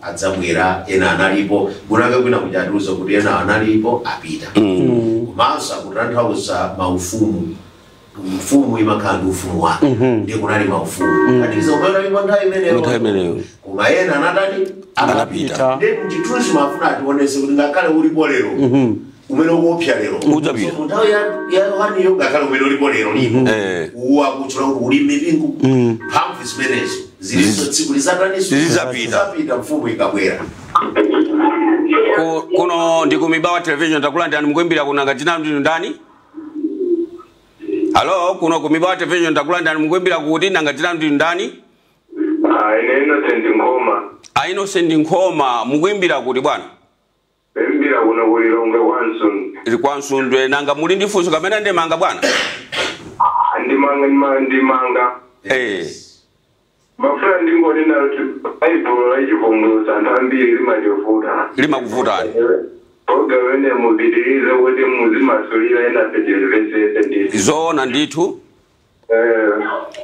Adzabwera ena analipo munake kwina kuchatiuza kuti ena analipo apita. Komanso akutanthauza maufumu. Mfumu imakhala ndi ufumu wake. Ndiye kunali maufumu. Katiza umene alipo nthawi imeneyo. Nthawi imeneyo. Koma ena anatani? Anapita. Ndiye mchithunzi mafuna ationese kuti ngakhale ulipo lero. Umene ukuopsa lero. Udzapita. So, nthawi ya Yohaniyo ngakhale umene ulipo lero lipo. Uwa akutchula kuti uli mipingo. Mphamvu zimenezo zilinso tsiku lizataniso. Zizapita. Zizapita mfumu ikabwera. Kuno ndi ku Mibawa Television takulandirani mukuimbira kunanga dzina ndinu ndani? Halo, kuno ku Mibawa Television takulandirani mukuimbira kuti nanga dzina ndinu ndani? Ine Innocent Nkhoma. A Innocent Nkhoma mukuimbira kuti bwana? Imbira kuno ku Lilongwe kwa Nsundwe. Ili kwa Nsundwe nanga muli ndi funso kapena ndemanga bwana? Ndimanga ndimanga. Mafuna ndingonena kuti Baibulo la chivumbulutso anthu ambiri limativuta. Limakuvutani. Program ene mupitirize kuti muzimasulira ena petimvesese ndithu. Zoona ndithu.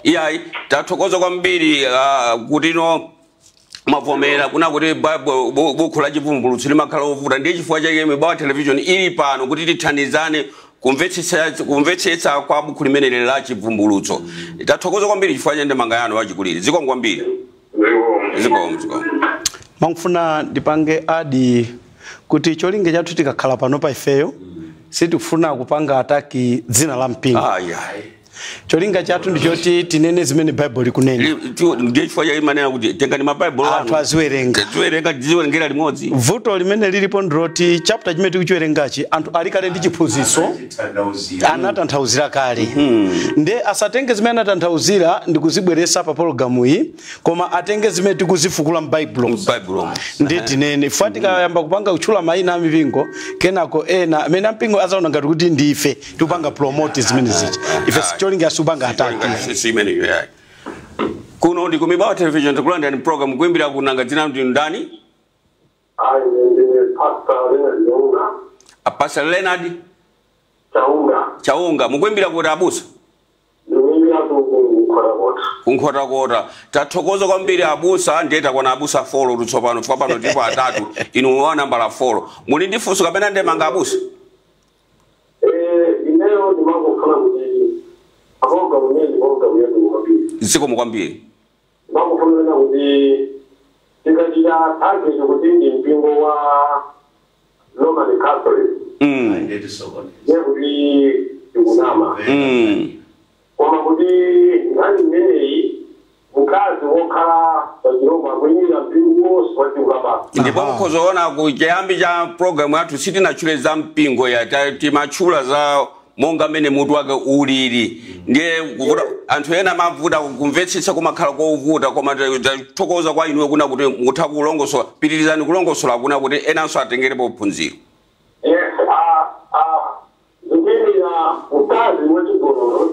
Iyayi tathokoza kwambiri kuti no mavomera kuna kuti Bible buku la chivumbulutso limakhala ovuta ndiye chifukwa chake Mibawa Television ili pano kuti tithandizane kumvetsetsa kwa buku limeneli la chivumbulutso. Tathokoza kwambiri chifukwa cha ndemanga yanu wachikulire. Zikomo kwambiri. Zikomo zikomo. Mangufuna ndipange adi kuti cholinga chathu tikakhala pano pa ifeyo sitikufuna kupanga ataki dzina la mpingo. Ayi ayi. Cholinga chathu ndichoti tinene zimene Bible likunena. Ndiye chifukwa chake imanena kuti tengani mabaibulo anu. Anthu aziwerenga. Tiziwerenga tiziwerengera limodzi. Vuto limene lilipo ndiloti chapter chimene tikuchiwerengachi anthu ali kale ndi chiphunzitso anatanthauzira kale. Nde asatenge zimene anatanthauzira ndi kuzibweresa pa pologalamu iyi koma atenge zimene tikuzifukula m'Baibulo. M'Baibulo. Ndi tinene fuati tikayamba kupanga kutchula mayina a mipingo kenako ena amene ampingo azaona ngati kuti ndife tikupanga promote zimene zichi. Ife cholinga asupanga ataki. Si imeneyo yayi. Kuno ndi ku Mibawa Television takulandirani program kuimbira kunanga dzina ndinu ndani? Ayi ndine Pastor Leonard Chaunga. Pastor Leonard Chaunga. Chaunga mukuimbira kuti abusa? Ndikuimbira ku Nkhotakota. Kunkhotakota. Tathokoza kwambiri abusa ndiye takwana abusa 4 tsopano chifukwa pano ndipo atatu inu wa nambala 4. Muli ndi funso kapena ndemanga abusa? Ineyo ndimangofuna kuti akonga mwenye konga mwenye kwambiri. Zikomo kwambiri. Ndimangofuna kuti tikachita target kuti ndi mpingo wa Roman Catholic. Ndiye kuti tikunama. Koma kuti nkhani imeneyi mkazi wokhala pachirombo akuyimira mpingo wonse wa dziko lapansi. Ndipo mukhozoona kuchiyambi cha programu yathu sitinatchule za mpingo ya timatchula za monga mmene mutu wake ulili. Ndiye kuvuta anthu ena amavuta kumvetsetsa kumakhala kovuta, koma tathokoza kwa inuyo kuna kuti mutha kulongosola, pitirizani kulongosola kuna kuti enanso atengerepo phunziro. Yes, zikuyimira mkazi wachigololo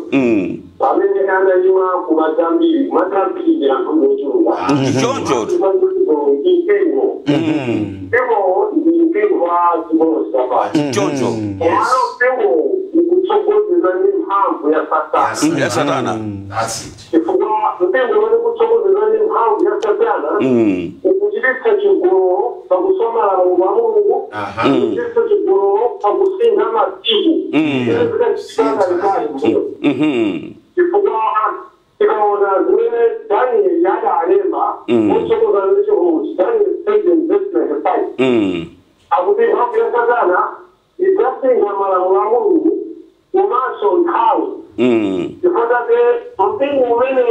pamene anayima kumadzambiri kumadzambiri anthu ochuluka. Choncho mpingo mpingo ndi mpingo wa dziko lonse lapansi. Choncho komano mpingo ukutsogozedwa ndi mphamvu ya Satana. Ya Satana. That's it. Chifukwa mpingo umene ukutsogozedwa ndi mphamvu ya Satana ukuchititsa chigololo pakuswa malamulo a Mulungu, ukuchititsa chigololo pakusintha masiku zimene zikachitika kalekale. Chifukwa tikaona zimene Daniel adalemba otsogoza ndi chivumbulutso, Daniel 7:25, akuti mphamvu ya Satana idzasintha malamulo a Mulungu komanso nthawi. Chifukwa chake mpingo umene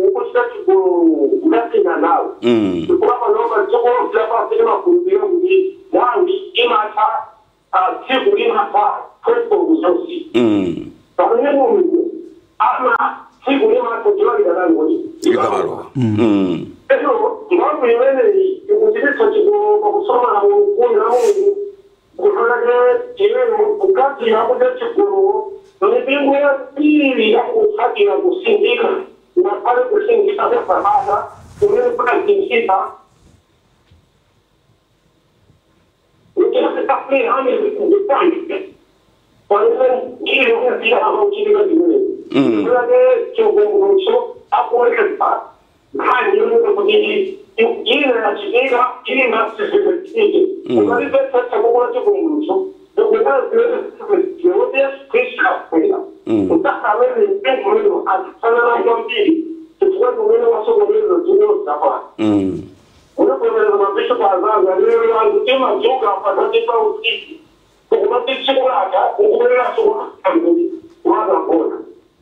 ukuchita chigololo udasintha nthawi. Chifukwa panopa dziko lonse lapansi limakhulupirira kuti nthawi imatha, tsiku limatha 12 zonse, pamene Mulungu ama tsiku limatha dzuwa likatani kuti likamalowa. Ero mphamvu imeneyi ikuchititsa chigololo pakuswa malamulo khumi la Mulungu. Kufanake imene mukati yakuti chigololo mipingo yambiri yakutsatira kusindika, ngakhale kusindika kwa sabata kumene kunasindika pamene njira yokufika amauchitika zimene. Kufanake chivumbulutso akuonetsa nkhani yonena kuti ina yachitika, ina sizimachitike. Ukalipetsetsa kukula chivumbulutso ndikuona zimene zimene Yesu Khristu akubwera udzakamene mpingo umene azifanana kwambiri, chifukwa umene wasokoneza dziko lonse lapansi. Unokomereza mabishopu azanga lero anthu timadzuka pakati pa usiku ukumati tsiku latha, ukubwereranso kumakambiri kumakagona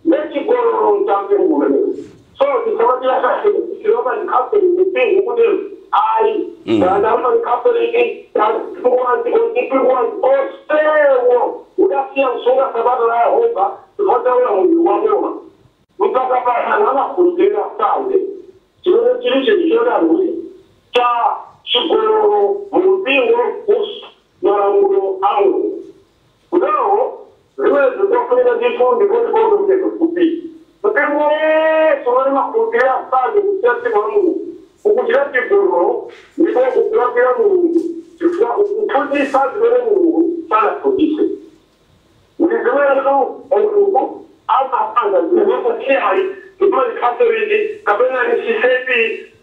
nechigololo mtampingo umenewo. So tisamatira Catholic mpingo kuti ayi, kana Catholic osewo udasiya kusunga sabata la Yehova chifukwa mulungu wa Roma mpaka pasana amakhulupirira Sande chimene chili chinthu chodani cha chigololo mu mpingo malamulo a Mulungu. Kudawo zimene zikufunika ndithu ndikuti kodomteko kupita mpingo wonse umene makhulupirira Sande kusiya tsiku la Mulungu ukuchita chigololo ndipo ukulakwira Mulungu, chifukwa ukuphunzitsa zimene Mulungu sanaphunzitse. Ndi zimene Mulungu amapanga zimene ayi zimene Catholic kapena ni CCP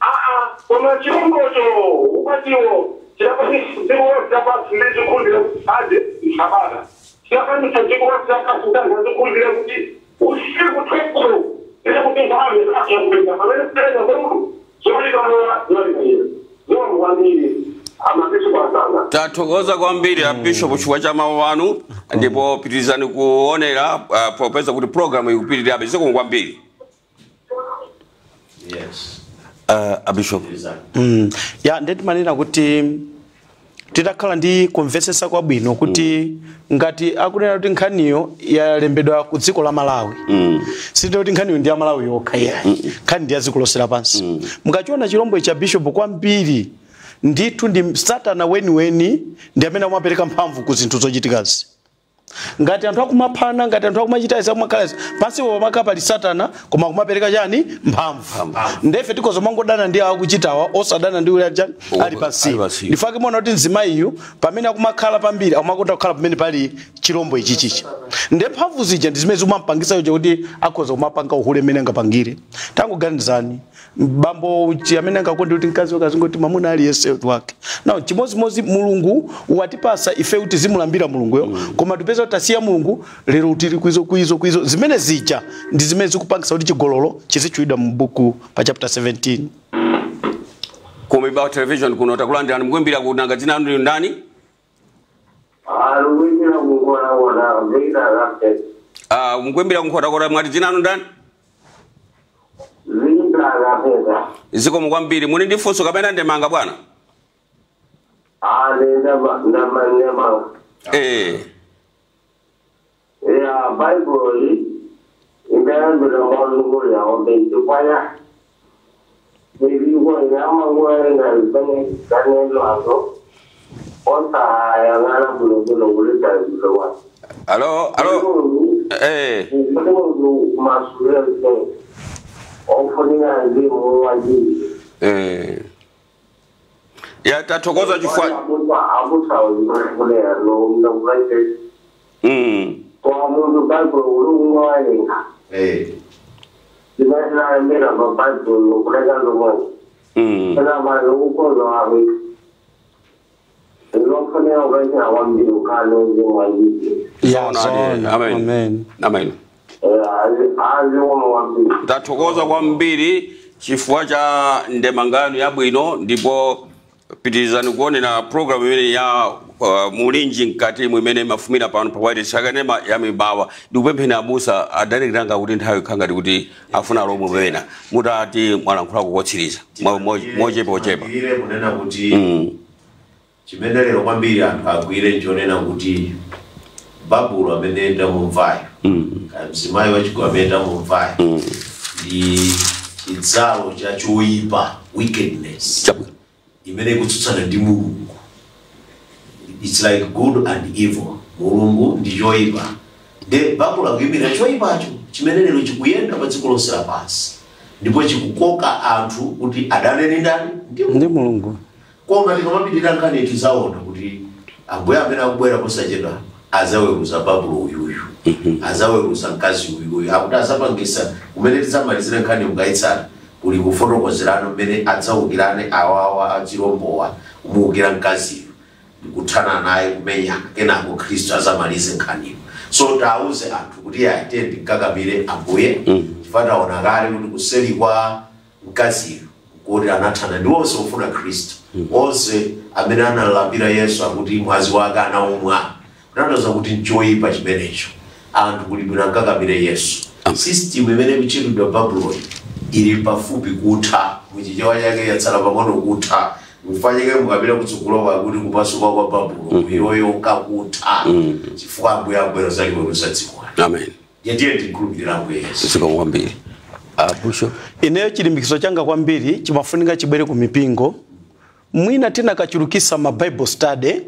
aa, koma chirombocho ukwatiwo chidapangisa dziko lonse lapansi ndi zikhulupirira kuti Sande isabata, chidapangisa dziko lonse lapansi ndi anthu azikhulupirira kuti usiku 12 ile kuti nthawi yakulenga pamene kupereka kwa Mulungu zolikalola zolikayira zomwe kwambiri amabishopu asanga. Tathokoza kwambiri a bishop chifukwa cha mawu anu, ndipo pitirizani kuonera popeza kuti programu ikupitirirabe. Zikomo kwambiri. Yes. A bishop. Ya, ndeti manena kuti titakhala ndi kumvetsetsa kwabwino kuti ngati akunena kuti nkhaniyo yalembedwa ku dziko la Malawi, sindikuti kuti nkhaniyo ndi ya Malawi yokha iyayi, nkhani ndi ya dziko lonse lapansi. Mukachiona chirombo cha bishop kwambiri ndithu ndi Satana weniweni ndi amene amapereka mphamvu ku zinthu zochitikazi. Ngati anthu akumaphana, ngati anthu akumachita izi, akumakhala izi, pansipo pamakhala pali Satana koma akumapereka chani mphamvu. Ndefe tikhoza mangodana ndi awo akuchitawa, osadana ndi uli chani ali pansipo. Ali pansipo. Ndifake muona kuti mzimayiyu pamene akumakhala pambiri akumakonda kukhala pamene pali chirombo ichichichi. Nde mphamvu zija ndi zimene zimampangisa uja kuti akhoza kumapanga uhule mmene angapangire. Tangoganizani bambo uchi amene angakonde kuti mkazi wake azingoti mwamuna aliyense wake. Now chimodzimodzi Mulungu watipasa ife kuti zimulambira Mulunguyo, koma tipeza kuti tasiya Mulungu lero tili kuizo kuizo kuizo zimene zija ndi zimene zikupangisa kuti chigololo chizichulidwa mu buku pa chapter 17. Ku Mibawa Television kuno takulandirani, mukuimbira kunanga dzina lanu ndani? Luwinira Nkhotakota Vita Kapeza. Mukuimbira kunkhotakota, mwati dzina anu ndani? Vita Kapeza. Zikomo kwambiri. Muli ndi funso kapena ndemanga, bwana? Ndema. Ya Bible inayambira mwazungulira wabeikwaya. Ndivyo inama ngwe kanelo osa yangana bulo kuleta bulo. Alo, alo. Masuria ofunika nzimu wajiri. Ya tathokoza chifukwa abusa ulikulea no ndakulaite. Kwa mundu Bible ulungwalenga. Ndinazira mbera pa Bible kuleka ndomwe. Kana vanhu ukozo wave. Ndinofanira kuvaitira wambiri ukano nzimwajiri. Ya, zona. Amen. Amen. Amen. Aziwoma wambiri. Tathokoza kwambiri chifukwa cha ndemangano yabwino, ndipo pitirizani kuonera program imene ya Mulinji Mkati imene mafumira pano pa White Chakanema ya Mibawa. Ndikupempheni abusa adareketanga kuti nthawi ikhangati kuti afuna lomwe pena mutati mwalankhulako kotsiriza mochepa ochepa. Ile kunena kuti chimene lero kwambiri anthu agwire nchonena kuti Babulo amene ndamumvayo, kaya mzimayi wachigwa amene ndamumvayo, ndi chidzalo cha choyipa, wickedness imene ikutsutsana ndi Mulungu. It's like good and evil. Mulungu ndi choyipa, nde Babulo akuyimira choyipacho chimene lero chikuyenda pa dziko lonse lapansi, ndipo chikukoka anthu kuti adane ndi ndani? Ndi Mulungu. Koma tikamapitirira nkhani tizaona kuti ambuye amene akubwera posachedwa azaweruza Babulo uyuyu, azaweruza mkazi uyuyu, akuti azapangisa kumene tizamalizire nkhani mukayitsata kuli kufotokozerano mmene adzaukirane awawa achilombowa kumuukira mkaziyo ndikuthana naye kumenyana, kenako Khristu azamalize nkhaniyo. So tauze anthu kuti aite ndikakamire ambuye, chifukwa taona kale kuti kuseri kwa mkaziyo kuti anathana ndi onse ofuna Khristu, onse amene analambira Yesu akuti mwazi wake anaumwa, kutanthauza kuti nchoyipa chimenecho. Anthu kuli bwino ankakamire Yesu. System imene ikuchitidwa Babuloni ili pafupi kutha, muchichewa chake yatsala pang'ono kutha. Mufanyike mukapita kutsogolo kwakuti kupasuka kwa Babulo iyoyo kakutha, chifukwa ambuye akubwera zaliweruza dziko. Amen. Ndiye tikhulupirira ambuye Yesu. Zikomo kwambiri. Busho. Ineyo chilimbikiso changa kwambiri chimafunika chibwere ku mipingo. Mwina tina kachulukisa ma Bible study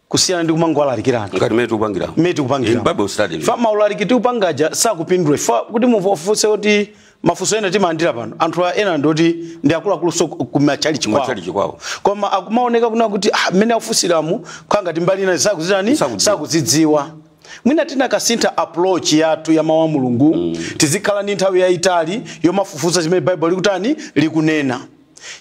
kusiyana ndi kumangwalalikirana. Ngati mmene tikupangira. Mmene tikupangira. In Bible study. Fa maulaliki tikupangaja sakupindule. Fa kuti mufunse kuti mafunso ena timalandira pano. Anthu ena ndoti ndi akuluakulu so kumachalichi kwawo. Kumachalichi kwawo. Koma akumaoneka kuna kuti mmene afusiramu khangati mbali ina sakuzitani sakuzidziwa. Mwina tina kasintha approach yathu ya mawu a Mulungu. Tizikhala ndi nthawi yayitali yomafufuza zimene Bible likutani likunena.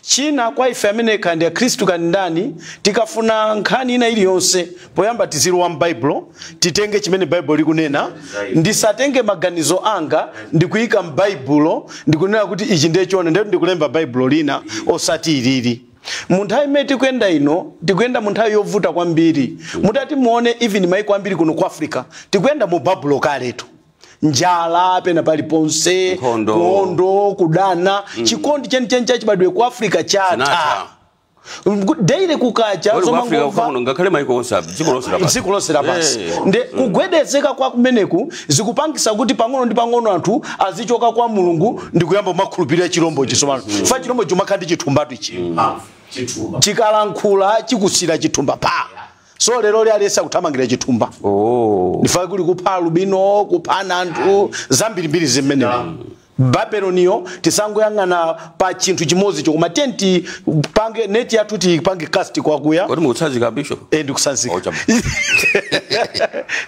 China kwa ife amene kandi ya Khristu kandi ndani, tikafuna nkhani ina iliyonse poyamba tizilowa m'Bible, titenge chimene Bible likunena, ndisatenge maganizo anga ndikuyika m'Bible ndikunena kuti ichi ndiye chone, ndiye ndikulemba Bible lina osati ilili. Mu nthawi imene tikuyenda ino, tikuyenda mu nthawi yovuta kwambiri. Mutati muone even maiko ambiri kuno ku Africa, tikuyenda mu Bible kaletu. Njala pena paliponse, nkhondo, kudana, chikondi chenicheni chachibadwe ku Africa chatha. Daily kukacha ngakhale maiko onse dziko lonse lapansi. Dziko lonse lapansi. Nde kugwedezeka kwa kumeneku zikupangisa kuti pang'ono ndi pang'ono anthu azichoka kwa Mulungu ndi kuyamba makhulupirira chilombo chisomano. Fa chilombo chomakhala ndi chithumbatu ichi. Chikalankhula chikusira chithumba pa. So lero li alesa kuthamangira chithumba. Ndifa kuli kupha lubino, kuphana anthu zambirimbiri zimene. Babeloniyo tisangoyang'ana pa chinthu chimodzi chokoma tenti pange neti yathu tipange cast kwakuya. Kodi mukutsanzika Bishop? Ndikusanzika.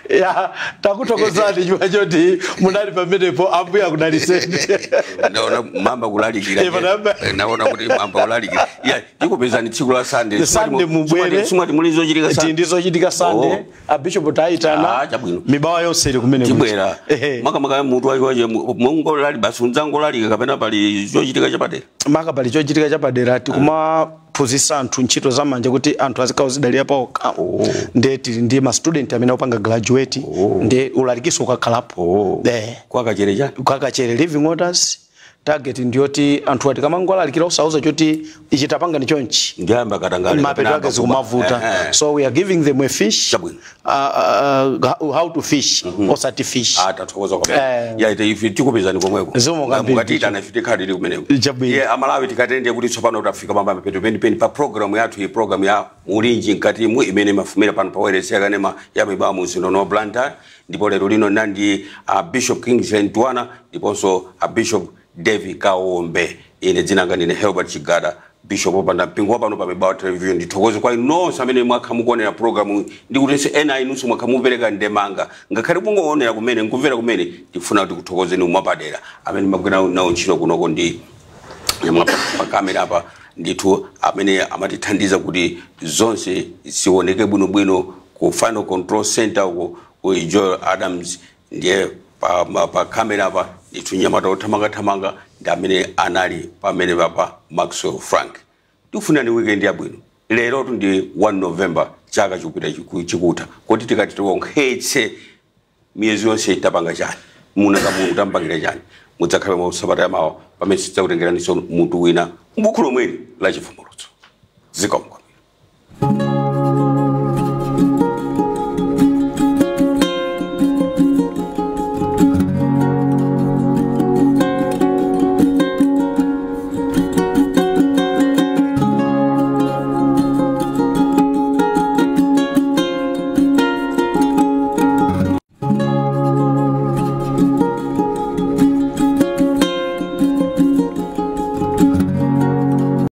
Ya takuthokozani chifukwa choti munali pamenepo, ambuye akudalitseni. Ndaona mamba kulalikira. Ndaona kuti mamba kulalikira. Ya ndikupezani tsiku la Sunday. Sunday mubwere. Simwati muli zochitika Sunday. Ndizochitika Sunday. A Bishop tayitana. Mibawa yonse ili kumene. Tibwera. Makamaka mutu wake waje mungolali basi Sundzangolalika kapena pali chochitika chapadera? Maka pali chochitika chapadera, tikumaphunzitsa anthu ntchito zamanja kuti anthu azikhala zidalira paokha. Ndiye tili ndi ma student amene akupanga graduate. Ndiye ulalikiso ukakhalapo. Kwakachere chani? Kwakachere Living Waters. Target ndiyoti anthu ati kamangolalikira osauza choti ichi tapanga ni chonchi, ndiyamba katangale, mapeto ake zikumavuta. So we are giving them a fish, Chabwino. How to fish, osati fish. Ah, tathokoza kwambiri. Eh. Ya, ite ife tikupezani komweko. Zikomo kwambiri. Mukatiyitana ife tikhalire kumeneko. Chabwino. Ye Amalawi, tikatende kuti tsopano tafika pamba mapeto penipeni pa programu yathu iyi, programu ya Mulinji Mkatimu, imene imafumira pano pa wailesi yakanema ya Mibawa mu mzinda wa Blantyre. Ndipo lero lino nandi Bishop Kingsley Ntwana ndiponso Bishop David Kaombe. Ine dzina langa ndine Helbert Chigada, bishop opanda mpingo wapano pa Mibawa Television. Ndithokoze kwa inu nonse amene mwakha mukuonera programu, ndikutinso ena inunso mwakha mupereka ndemanga, ngakhale kungoonera kumene nkumvera kumene. Ndifuna kuti kuthokozeni mwapadera amene magwira nawo ntchito kunoko ndi nyamwa pa kamera apa, ndithu amene amatithandiza kuti zonse zioneke bwinobwino ku Final Control Center uko ku Joel Adams. Ndiye pa kamera apa ndithu nyamata othamangathamanga ndi amene anali pamene papa, Maxwell Frank. Tikufunani weekend yabwino. Lero ndi 1 November, chaka chikupita chikutha, kuti tikati tionkhetse miyezi yonse itapanga chani, munanga Mulungu tampangira chani? Mudzakhala mwa sabata yamawa pamene tidzakutengeraniso mutu wina m'buku lomweli la Chivumbulutso. Zikomo.